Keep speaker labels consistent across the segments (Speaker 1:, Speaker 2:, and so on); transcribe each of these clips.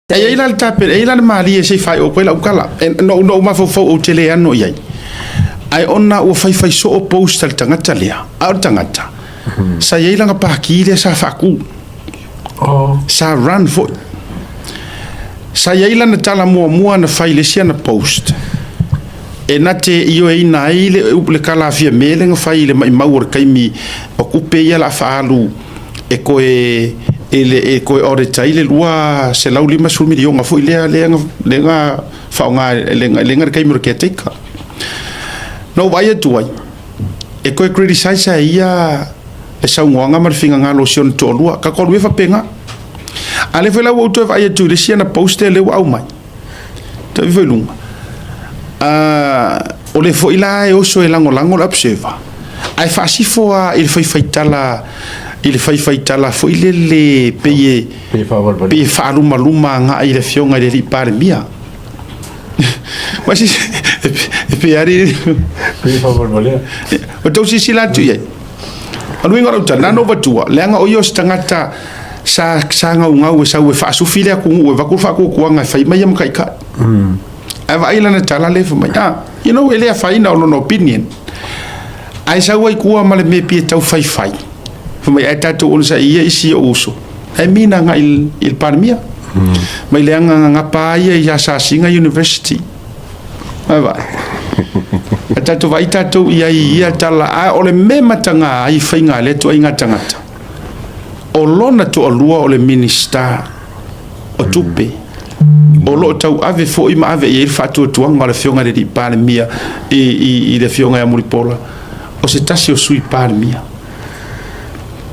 Speaker 1: E i ai la le tapena, e i ai la le malie se i faaiu atu ai lau tala. E, na ou mafaufau ou te le ano i ai. Ae ona ua faifai soo post a le tagata lea, a o le tagata, sa i ai lana pati lea sa faatu. Sa run foi. Sa i ai lana tala muamua na fai i le isi ana post, e na te ioeina ai le kalafia me le na fai i le maimau o le taimi o tupe ia la faaalu e toe e le e toe audit ai le 250 miliona foi lea na faaaoga le na le taimi o le caretaker. Na ou vaai atu ai, e toe criticize ai ia le saunoaga ma le finagalo o si ona toalua, ka toalua e faapena. A lea foi la ua ou toe vaai atu i le isi ana post lea ua aumai. Toe foi luga. O le foi la e oso e lagolago le Observer. Ae faasifo lava i le faifaitala i le faifaitala foi lele pei e
Speaker 2: Pe faavalevale.
Speaker 1: Pei e faalumaluma agai i le afioga i le alii Palemia. Ma si e pe ari
Speaker 2: Pe faavalevalea.
Speaker 1: O tau silasila atu i ai. O le uiga o lau tala, na ona ou vatua, leaga o ia o se tagata sa gaugau e sau e faasufi le atunuu e avatu le faatuatuaga e fai mai ia ma taitai. Ae vaai lana tala lea e fai mai, e le afaina o lona opinion. Ae sau ai tua ma le mea pei e tau faifai. Fai mai, ae tatou onosai ia isi ou uso. Ae mina agai i le Palemia. Mai leaga gagapa ia i Asasiga University. Ae vaai. Ae tatou vaai tatou i ai i ia tala, ae o le mea mataga ai faiga a lea ituaiga tagata. O lona toalua o le Minisita o Tupe. O lo o tauave foi ma ave i ai le faatuatuaga o le afioga i le alii Palemia i le afioga ia Mulipola. O se tasi o sui Palemia.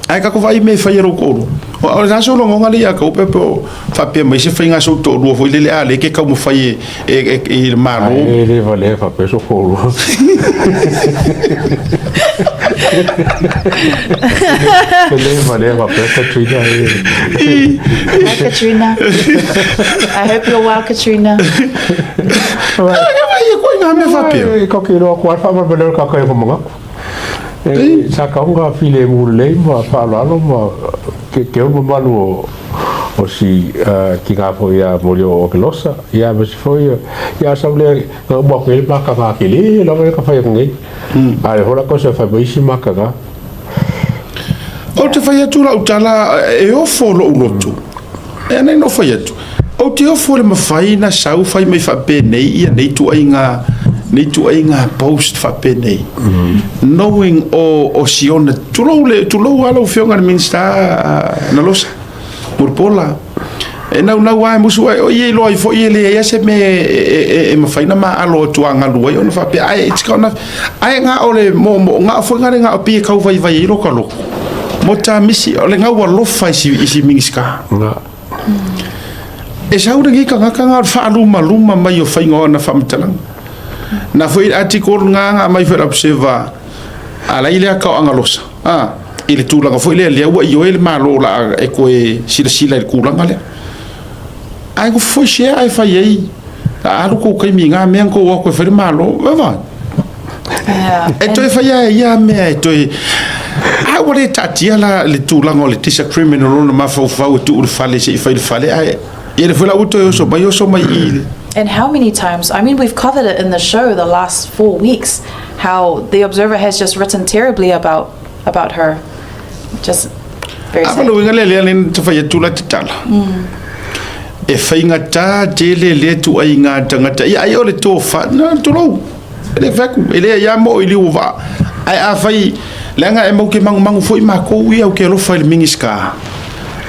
Speaker 1: Ae kako vaai me fai e lou toalua. O le aso logona le ia kau pe o faapea mai se faiga sou toalua foi lele a le ke taumafai e le Malo.
Speaker 2: E le valea faapea so toalua. E le valea faapea Katrina e.
Speaker 3: Hi, Katrina. I hope you're well, Katrina.
Speaker 1: Ai e koe ngā mea faapea.
Speaker 2: E ka ke loa kwa faavalevalea o ka kai mangaku. E sa kaunga file mu lelei ma faaaloalo ma ke o mamalu o si ki ngā foi a moli o Kelosa. Ia ma si foi ia sa le nga mo ke ma ka ngā ke le la ka fai ngai. A le hola ko se fai mai si ma ka ngā.
Speaker 1: O te fai atu lau tala e ofo lou loto. E anei no fai atu. O te ofo le mawhai na sau fai mai whapenei ia nei tuaiga post whapenei. Knowing o siona tulou le tulou ala o fionga le Minister na losa. Mulipola. E nau nau ai musu ai o ia iloa ai foi e le ia se me e mawhai na ma alo atu a ngalu ai ona whapea ai e tika ona ai ngā o le mo mo ngā o foi ngā le ngā o pie kau vai vai i loka loko. Mo tā misi o le ngau alofa i si Minista.
Speaker 2: Nga.
Speaker 1: E sau le ngika ngaka ngā o le whaalumaluma mai o whainga o ana whamatalanga. Na foi article ngā ngā mai foi Observer a lai lea ka o angalosa. Ah, i le tulaga foi lea lea ua i oe le malo la e koe silasila i le kulaga lea. Ai ko foi share ai fai ai. A alu ko kaimi ngā mea ko o koe fai le malo. Vai. E toe fai ai ia mea e toe a ua le taatia la le tulaga o le disagreement o lona mafaufau e tuu le fale se i fai le fale ae ia le foi la ua toe oso mai i le
Speaker 3: And how many times? I mean, we've covered it in the show the last 4 weeks. How the Observer has just written terribly about her. Just very
Speaker 1: A
Speaker 3: sad.
Speaker 1: le uiga lea lea le te fai atu la te tala. E faigata tele lea tuaiga tagata ia ai o le tofa na tulou. E le fai atu, e le ia mo i liu vaa. Ae a fai leaga e mau ke mangumangu foi makou ia o ke alofa i le Minisita.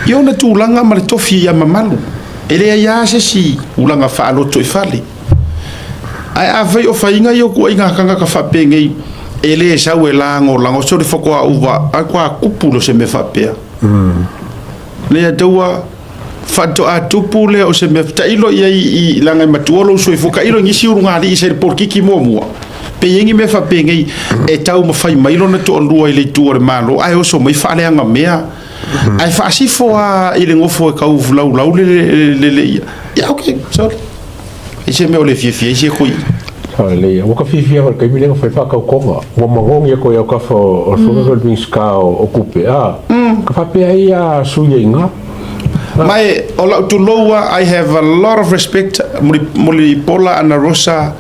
Speaker 1: Ia ona tulaga ma le tofi ia mamalu. E le ia se si ulaga faaloto i fale. Ae a fai o faiga ia o tuaiga tagata faapenei e le sau e lagolago so le faatoa uva a toa kupu lo se mea faapea. Le taua faatoa tupu lea o se mea tailo ia i laga e matua lou soifua tailo i nisi ulugalii sa i le polokiki muamua. Pe i ai ni mea faapenei e tau mafai mai lona toalua i le itu o le Malo ae oso mai faaleaga mea. Ae faasifo lava i le nofo e tau laulau le ia. Ia okay, sorry. E se mea o le fiafia ai se koi.
Speaker 2: Sa le ia. Ua ka fiafia o le kaimi lea fai whakaukonga. Ua mangongi e koe au kafa o le whanga o le Minista o Kupe. A, ka whapea ai a sui ai ngā.
Speaker 1: Ma e, o lau tulou lava, I have a lot of respect Mulipola Anarosa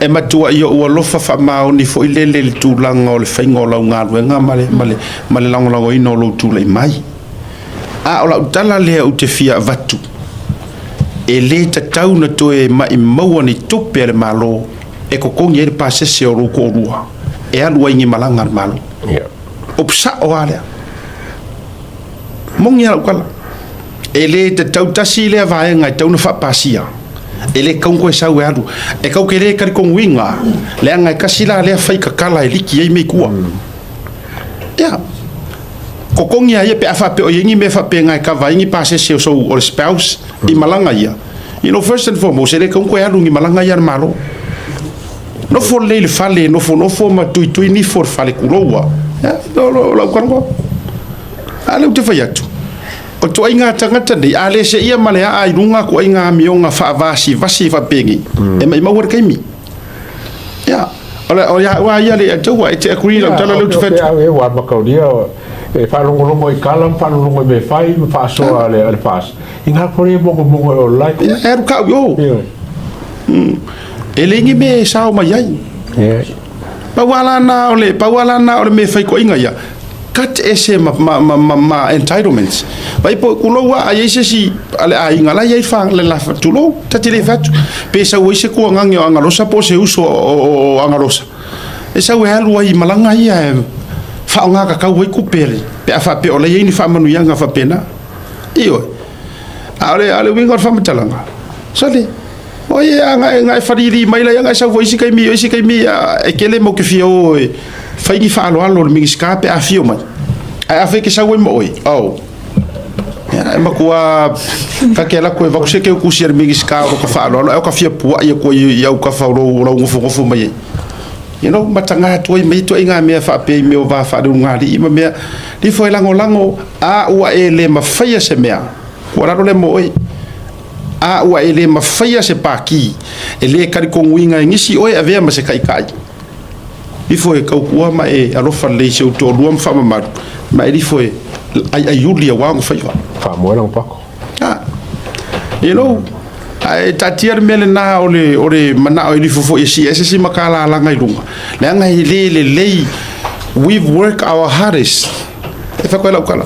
Speaker 1: e matuai ou alofa faamaoni foi lele i le tulaga o le faiga o lau galuega ma le, ma le, ma le lagolagoina o lou tulai mai. A o lau tala lea ou te fia avatu, e le tatau ona toe maimauina ni tupe a le Malo e totogi ai le pasese o lou toalua e alu ai i ni malaga a le Malo. Upu sao lava lea. Moni lava lau tala. E le tatau tasi lea vaega e tatau ona faapasia. E le tatau ona toe sau e alu. E tatou te le talitonuina, leaga e tasi la lea faikatala e liki ai mea i tua. Ia, totogi lava ia pe a faapea o i ai ni mea faapena e kava ai ni pasese o sou o le spouse i malaga ia. You know, first and foremost, e le tatau ona toe alu i ni malaga ia a le Malo. Nofo lelei i le fale, nofonofo ma tuitui nifo i le fale, tulou lava. Ia, o lau talanoa. A lea ou te fai atu, o ituaiga tagata nei, a le seia ma le aa i luga ituaiga amioga faavasivasi faapenei, e maimau ai le taimi. Ia, o le, o ia ua ia le taua, e te agree lau tala lea ou te fai atu.
Speaker 2: Au e ua makaulia e faalogologo i kala ma faalogologo i mea fai ma faasoa a le a le FAS. I ngā kore e mogomogo e ola ai.
Speaker 1: Ia, e alu kau i o. E leai ni mea e sao mai ai. Pau lava la na o le, pau lava la na o le mea e fai koiga ia, cut ese ma, ma, ma, ma, ma entitlements. Vai po, tulou lava, a i ai se isi a le aiga la e i ai fa, le la, tulou, ta te le fai atu. Pe sau ai se tuagage o Agalosa po o se uso o, o Agalosa, e sau e alu ai i malaga ia e faaaoga tatau ai tupe a le, pe a faapea o la e i ai ni faamanuiaga faapena. Ioe. A o le, a o le uiga o le faamatalaga, sole, o ia a na e, na e falili mai la ia na e sau foi isi taimi, o isi taimi e tele matou te fia o e fai ni faaaloalo i le Minisita pe a afio mai. Ae afai e te sau ai ma oe, oh, ia, e matua ta te alu atu e avatu se teutusi a le Minisita o lo ta faaaloalo, ae o ta fia puai atu ai i autafa o lou, o lau nofonofo mai ai. You know, mataga atu ai ma ia ituaiga mea faapea i mea o va faaleulugalii ma mea, lifo e lagolago, a ua e le mafaia se mea, tuualalo lea mo oe, a ua e le mafaia se paki, e le talitonuina e nisi oe e avea ma se taitai, lifo e tautua ma e alofa lelei i si ou toalua ma faamamalu, ma e lifo e aiaiuli aua ona faiva.
Speaker 2: Faamoe lana pako.
Speaker 1: Ah, you know, ae taatia le mea lena o le, o le manao e lifo foi e sii ai se isi matalalaga i luga, leaga e le lelei. We've worked our hardest. E fai atu ai lau tala.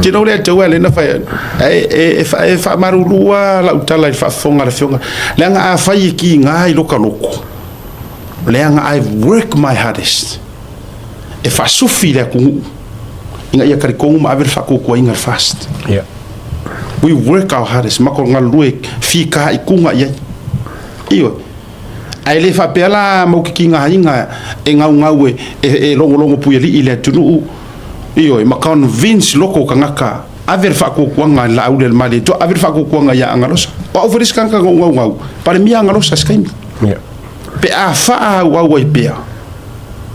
Speaker 1: Tino lea tau e na fai e e e faamalulu lava lau tala i le faafofoga a le afioga, leaga afai e kiga i loka loko, leaga I've worked my hardest e faasufi i le atunuu ina ia talitonu ma ave le faatuatuaina i le FAST.
Speaker 2: Yeah.
Speaker 1: We work our hardest, matou galulue fitaituga i ai. Ioe. Ae le faapea la mau te kigaina e gaugau e, e, e logologo puialii i le atunuu, ioe, ma convince loko o tagata, ave le faatuatuaga i le Laauli a le Malietoa, ave le faatuatuaga ia Agalosa. O au foi le isi tagata na ou gaugau, Palemia Agalosa i se taimi.
Speaker 2: Yeah.
Speaker 1: Pe a faaauau ai pea.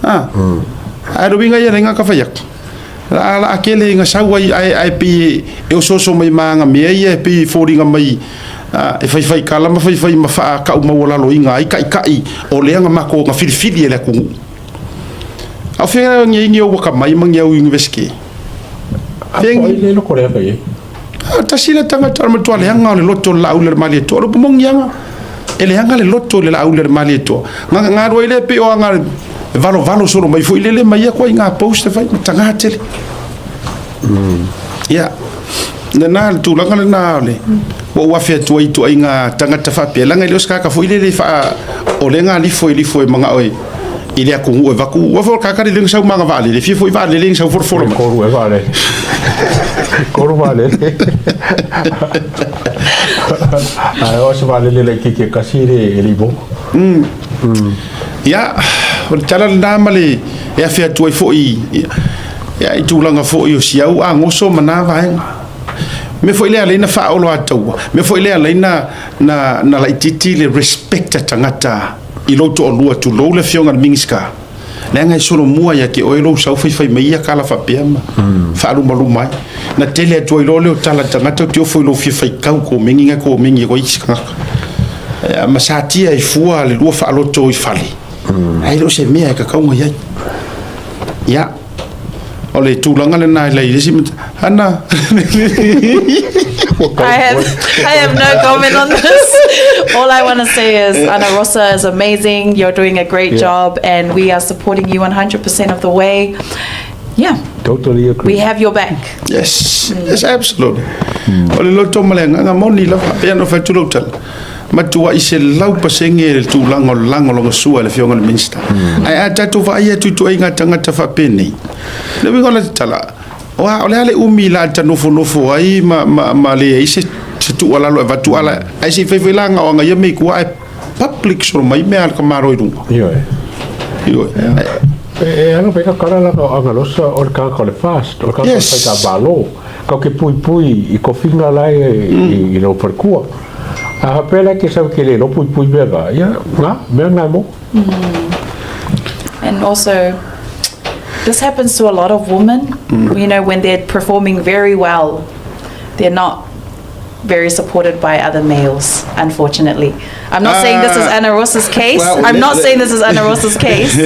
Speaker 1: A, ae o le uiga ia lea ka fai atu. La la tele ina sau ai ae ae pei e osooso mai ma aga mea ia e pei e foliga mai e faifai tala ma faifai ma faatau maualaloina ai taitai o lea na matou na filifili e le atunuu. A o fea ni ai ni ou akamai ma ni au Universite?
Speaker 2: Fea ni le loko leaga i ai?
Speaker 1: Tasi le tagata o le matua leaga o le loto o le Laauli a le Malietoa. O le upu moni aga, e leaga le loto i le Laauli a le Malietoa. Na galue ai lea pei o aga e valovalo solo mai foi lele mai ia ituaiga post e fai, mataga tele. Ia, lena le tulaga lena o le ua ou afe atu ai i ituaiga tagata faapea, leaga e le o se tagata foi lele e faa, o lea na lifo e lifo e manao e i le atunuu e avatu, aua foi o le tagata lele na sau ma ana vaalele, e fia foi vaalele na sau folafola mai.
Speaker 2: Tolu e vaalele. Tolu vaalele. Ae o se vaalele laitiiti e tasi e le e le i mogo.
Speaker 1: Ia, o le tala lena ma le e afe atu ai foi ia, i tulaga foi o si au agoso ma na vaega. Mea foi lea alai na faaoloataua, mea foi lea alai na, na, na laitiiti le respect a tagata i lou toalua, tulou le afioga i le Minisita, leaga e solomua ia te oe lou sau faifai mai ia tala faapea ma faalumaluma ai. Na tele atu ai loa lea o tala a tagata ou te ofo i lou fia faitau komeni na komeni ai koe isi tagata. Ia, ma satia ai fua le lua faaloto i fale, ae le o se mea e tatau ona i ai. Ia, o le tulaga lena i le isi Ana.
Speaker 3: I have no comment on this. All I want to say is Ana Rosa is amazing. You're doing a great job, and we are supporting you 100% of the way. Yeah,
Speaker 2: Totally agree.
Speaker 3: we have your back.
Speaker 1: Yes, absolutely. O le loto ma le agaga moni lava, pei ona fai atu lau tala, matuai 100% le tulaga o le lagolagosua e le Afioga i le Minisita. Ae a tatou vaai atu i ituaiga tagata faapenei, le uiga o le tala, o a, o le a le umi la ta nofonofo ai ma leai se tuualalo e avatu ala, ae se i fai foi la gaoaga ia mea i tua ae public solo mai mea a le tamaloa i luga.
Speaker 2: Ioe.
Speaker 1: Ioe.
Speaker 2: E ala mai ka kala lana o Agalosa o le tagata o le FAST, o le tagata o le Faigamalo. Kau ke puipui i kofiga la e i lou falekua. A faapea la e te sau e te le iloa puipui mea na, ia, na, mea na e maua.
Speaker 3: And also, this happens to a lot of women, when they're performing very well, they're not very supported by other males, unfortunately. I'm not saying this is Ana Rosa's case.
Speaker 1: Well,
Speaker 3: I'm not saying this is Ana Rosa's case.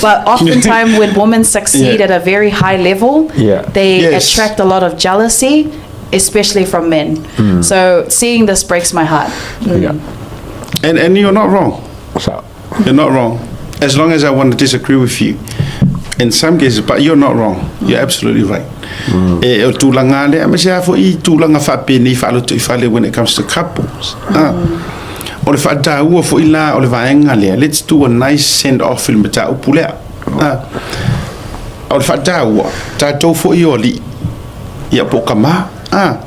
Speaker 3: But oftentimes when women succeed at a very high level, they attract a lot of jealousy, especially from men. So seeing this breaks my heart.
Speaker 2: Yeah.
Speaker 1: And you're not wrong.
Speaker 2: So,
Speaker 1: You're not wrong. As long as I want to disagree with you in some cases, but you're not wrong. You're absolutely right. E o tulaga lea, ma se a fo'i tulaga faapenei faalotoifale when it comes to couples. Ah. O le faataua fo'i la o le vaega lea, let's do a nice send off i le mataupu lea. Ah. O le faataua, tatou fo'i o alii, ia po o tama. Ah.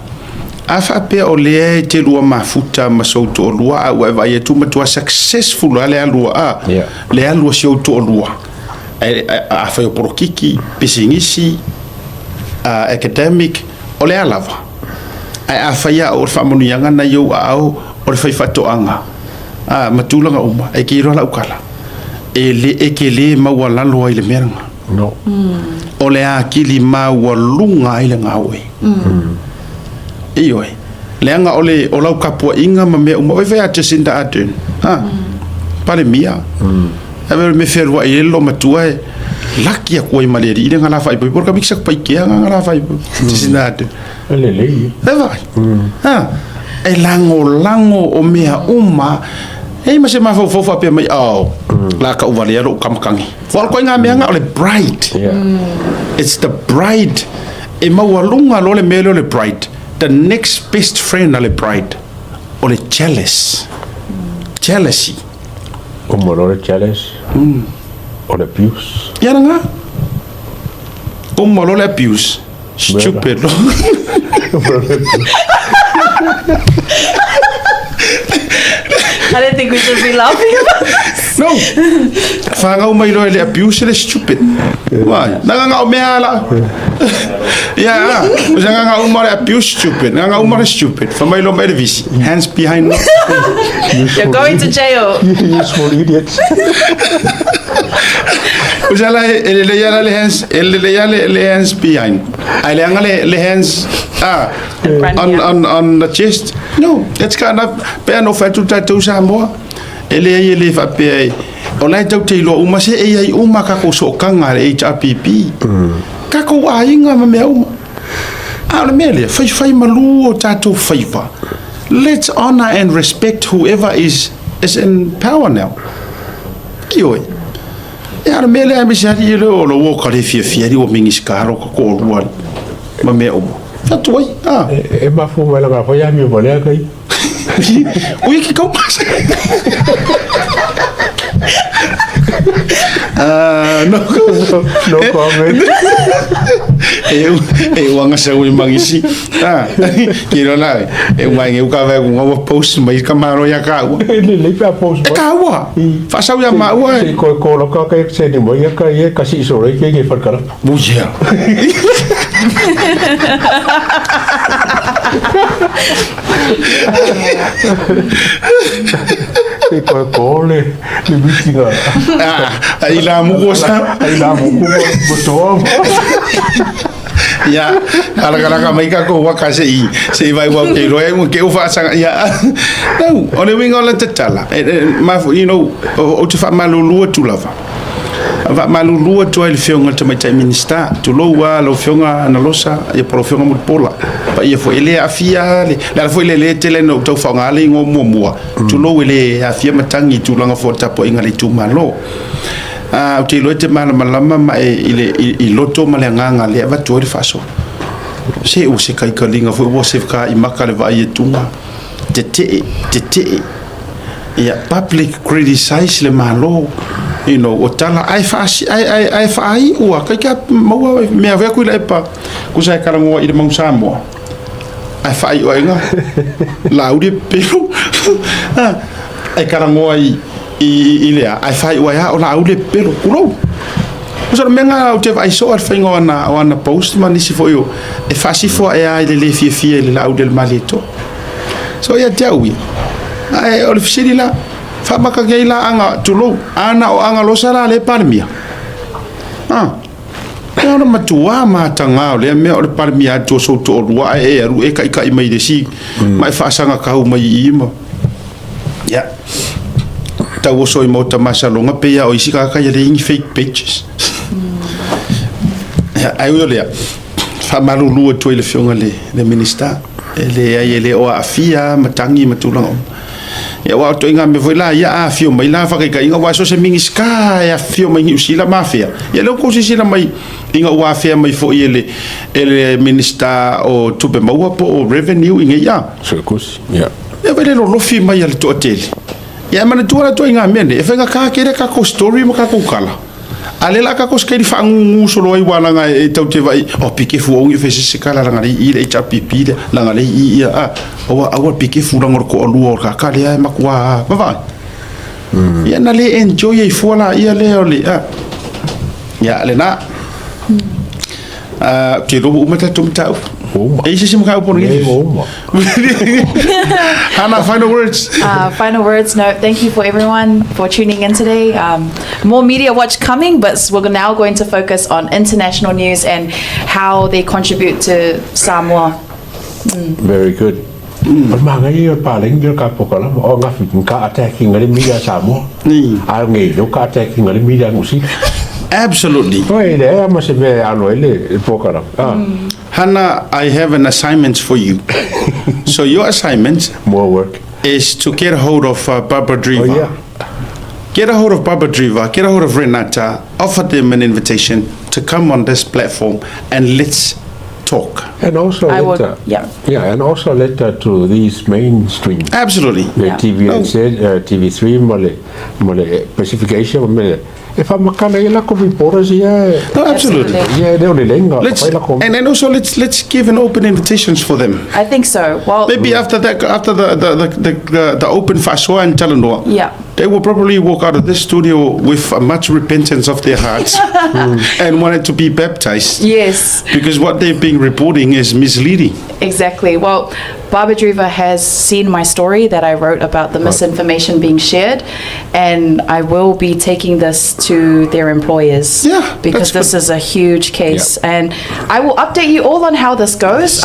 Speaker 1: A faapea o lea e te lua mafuta ma sou toalua a ua e vaai atu matua successful lava le alu a le alu a si ou toalua. Afai o polokiki, pisinisi, academic, o le a lava. Ae afai lava o le faamanuiaga na i ou aao o le faifaatoaga ma tulaga uma, e te iloa lau tala, e le, e te le maualalo ai i le mea lena.
Speaker 2: No.
Speaker 1: O le atili maualuga ai le gaoe. Ioe. Leaga o le o lau tapuaiga ma mea uma, vaivai a Jacinda Ardern, ha, Palemia, Ae o le mea fealuai ai le loomatua e laki atu ai ma le alii le ga la faaipoipo, o le kamikisa paikea ga la faaipoipo. Jacinda Ardern.
Speaker 2: E lelei.
Speaker 1: E vai. Ha, e lagolago o mea uma. E ai ma se mafaufau faapea mai, oh, la ka uvalea lou kamakagi. Ua o le koiga mea ga o le bride. It's the bride. E maualuga loa le mea lea o le bride. The next best friend a le bride, o le jealous. Jealousy.
Speaker 2: Uma loa le jealous, o le abuse.
Speaker 1: Ia lena. Uma loa le abuse. Stupid.
Speaker 3: I don't think we should be laughing about this.
Speaker 1: No. Whāngau mai loa e le abuse le stupid. Why? Na nganga o mea la. Ia, o se nganga uma le abuse stupid. Nganga uma le stupid. Wha mai loa mai le visi. Hands behind.
Speaker 3: You're going to jail.
Speaker 2: Useful idiots.
Speaker 1: O se ala e le lei ala le hands, e le lei ala le hands behind. Ai le anga le hands
Speaker 3: In front, yeah.
Speaker 1: on the chest. No, that's kind of pe ano whatu tātou Samoa. E leai e le faapea e o la e tau te iloa uma se e i ai uma kākou sookaga a le HRPP. Kākou aiga ma mea uma. A o le mea lea, faifai malū o tātou faiva. Let's honor and respect whoever is in power now. Ioe. E a o le mea lea aemaise alii e leo o lou o ka le fiafia alii ua Minisita lo ka toalua alii ma mea uma. Fatu ai, a.
Speaker 2: E mafua mai langa foi amio ma lea kai.
Speaker 1: Ui ki kau masa. No.
Speaker 2: No comment.
Speaker 1: E uanga sa ui mangisi. Ah, ki ro la. E uma nge uka ve ku ngau post mai ka maro ya ka ua.
Speaker 2: E le lei pe a post
Speaker 1: E ka ua. Whaasau ia maua
Speaker 2: e. Ko lo ka kai se ni mo ia ka ia kasi so rei ke nge wharkara.
Speaker 1: Buja.
Speaker 2: E koe ko le mitinga.
Speaker 1: Ah, ai la muku sa.
Speaker 2: Ai la muku mo toa.
Speaker 1: Ia, alakalaka mai ka ko waka se i, se i vai wau ke roe, ke uwha asanga, ia. No, o le winga o le tatala. E, ma, you know, o te whaamalulu atu lava. Faamalulu atu ai i le Afioga i le Tamaitai Minisita, tulou lava lau Afioga Analosa ia po o lau Afioga Mulipola, paia foi, e le aafia lava le, le ala foi lea lea e tele ina ou tau faaaoga le igoa muamua, tulou e le aafia matagi i tulaga foi o le tapuaiga a le itumalo. Ou te iloa e te malamalama ma e i le i loto ma le agaga lea e avatu ai le faasoa. Se ua se kaikaliga foi ua se kaimaka le vaai atuga, tetee, tetee. Ia, public criticize le Malo, you know, o tala, ae faasi, ae, ae, ae faaiu a, kai ka maua mea vea kui epa, kusa e kalangoa i le mau Samoa. Ae faaiu aiga, lauli e pelu, ae kalangoa i, i, i lea, ae faaiu ai a o lauli e pelu, kulou. Kusa o le mea nga ou te vaai soo a le faiga o ana, o ana post ma nisi foi o, e faasifo ae a i le le fiafia i le lauli a le Malietoa. So ia te au ia. Ae o le fesili la, faamaka kei la aga, tulou, ana o Agalosa la le Palemia. Ah. E ona matua matagā o lea mea o le Palemia atu o sou toalua ae e alu e kaʻikaʻi mai le isi ma e faasaga kau mai i i ma ia tauoso i maota masaloga pei a o isi tagata ia leai ni fake pages. Ia ae ui o lea, faamalulu atu ai i le Afioga i le Minisita, e leai e le o aafia lava matagi ma tulaga uma. Ia aua o ituaiga mea foi la ia a afio mai la faakaitaiga aua so o se Minisita e afifio mai Niu Sila ma afea, ia lea ua tou silasila mai ina ua afea mai foi e le e le Minisita o Tupe Maua po o Revenue i nei a.
Speaker 2: Suetusi, ia.
Speaker 1: Ia vai le lolofi mai a le toatele. Ia e manatua la ituaiga mea nei, e faigata tele a tatou story ma tatou tala. A lea la tatou se kaili faagugu solo ai ua laga e tau te vai o pike fu ongi fe se kala langa le i le HRPP le langa le i ia a aua aua pike fu langa ko alua o ka ka le ai makua va ia na le enjoy ai fua la ia le o le a ia le na a ke lo uma tatou mataupu
Speaker 2: Uma.
Speaker 1: E se se mataupu
Speaker 2: Nei, uma.
Speaker 1: Hannah, final words.
Speaker 3: Final words, no, thank you for everyone for tuning in today. More Media Watch coming, but we're now going to focus on international news and how they contribute to Samoa.
Speaker 2: Very good. O le magaia ia o le palagi o le ka pokalama o ngafi ka attacking a le media Samoa. A o ngei no ka attacking a le media Niu Sila.
Speaker 1: Absolutely.
Speaker 2: Oi le a ma se mea e alo ai le pokalama. Ah.
Speaker 1: Hannah, I have an assignment for you. So your assignment
Speaker 2: More work.
Speaker 1: is to get a hold of Barbara Dreaver.
Speaker 2: Oh yeah.
Speaker 1: Get a hold of Barbara Dreaver, get a hold of Renata, offer them an invitation to come on this platform and let's talk.
Speaker 2: And also
Speaker 3: I will,
Speaker 2: letter.
Speaker 3: yeah.
Speaker 2: Yeah, and also letter to these mainstream.
Speaker 1: Absolutely.
Speaker 2: Le
Speaker 3: Yeah.
Speaker 2: TVNZ, TV3 ma le, ma le Pacific Asia ma me e whamakana i lako reporters ia e,
Speaker 1: No, absolutely.
Speaker 3: Absolutely.
Speaker 2: ia e leo le lenga
Speaker 1: Let's,
Speaker 2: whai lako.
Speaker 1: and and also let's give an open invitations for them.
Speaker 3: I think so. Well,
Speaker 1: Maybe after that, after the open faasoa and talanoa,
Speaker 3: Yeah.
Speaker 1: they will probably walk out of this studio with a much repentance of their hearts and wanted to be baptized.
Speaker 3: Yes.
Speaker 1: Because what they've been reporting is misleading.
Speaker 3: Exactly. Well, Barbara Dreaver has seen my story that I wrote about the misinformation being shared, and I will be taking this to their employers.
Speaker 1: Yeah,
Speaker 3: Because
Speaker 1: that's
Speaker 3: this is a huge case. And I will update you all on how this goes.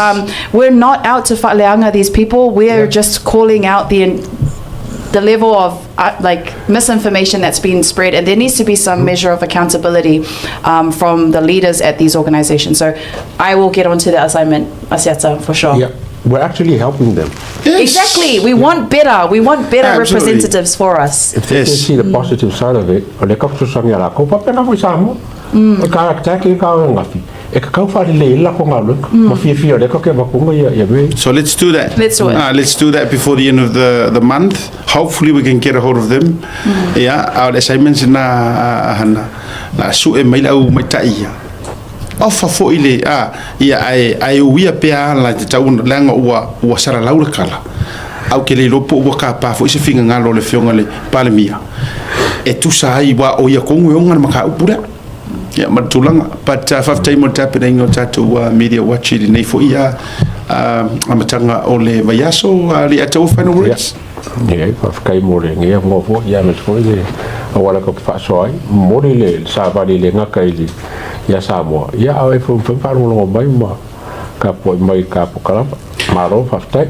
Speaker 3: We're not out to fa'aleaga these people. We're just calling out the level of like misinformation that's been spread, and there needs to be some measure of accountability from the leaders at these organizations. So I will get onto the assignment, Asiata, for sure.
Speaker 2: Yeah, we're actually helping them.
Speaker 1: Yes.
Speaker 3: Exactly. We want better. We want better
Speaker 1: Absolutely.
Speaker 3: representatives for us.
Speaker 2: If they
Speaker 1: Yes.
Speaker 2: can see the positive side of it, o le ka fesoasoani a lakou, faapena foi Samoa. O ka attack i ka ngafi. E ka kau whaarelei i lako galuega. Ma fiafia o lea ka ke makunga ia ia mea.
Speaker 1: So let's do that.
Speaker 3: Let's do it.
Speaker 1: Let's do that before the end of the month. Hopefully we can get a hold of them. Yeah, a o le assignments na a Hana, na su'e mai le au maitai ia. Ofa foi le, a, ia, ae, ae uia pea ala i te tau, leaga ua, ua salalau le kala. Ae ou te le iloa po ua kapa foi se finagalo o le Afioga i le Palemia e tusa ai, aua o ia tonu e ona le mataupu lea. Ia, ma le tulaga. But, faafetai mo le tapenaina o tatou Media Watch i lenei foi amataga o le vaiaso. Leiataua, final words?
Speaker 2: Ia, faafetai mo lenei avanoa foi, ia aemaise foi le auala tatou te faasoa ai. Momoli le savali le gata i le ia Samoa, ia a o e foi mafai ona faalogologo mai ma tapuai mai i le ta pokalama. Malo faafetai.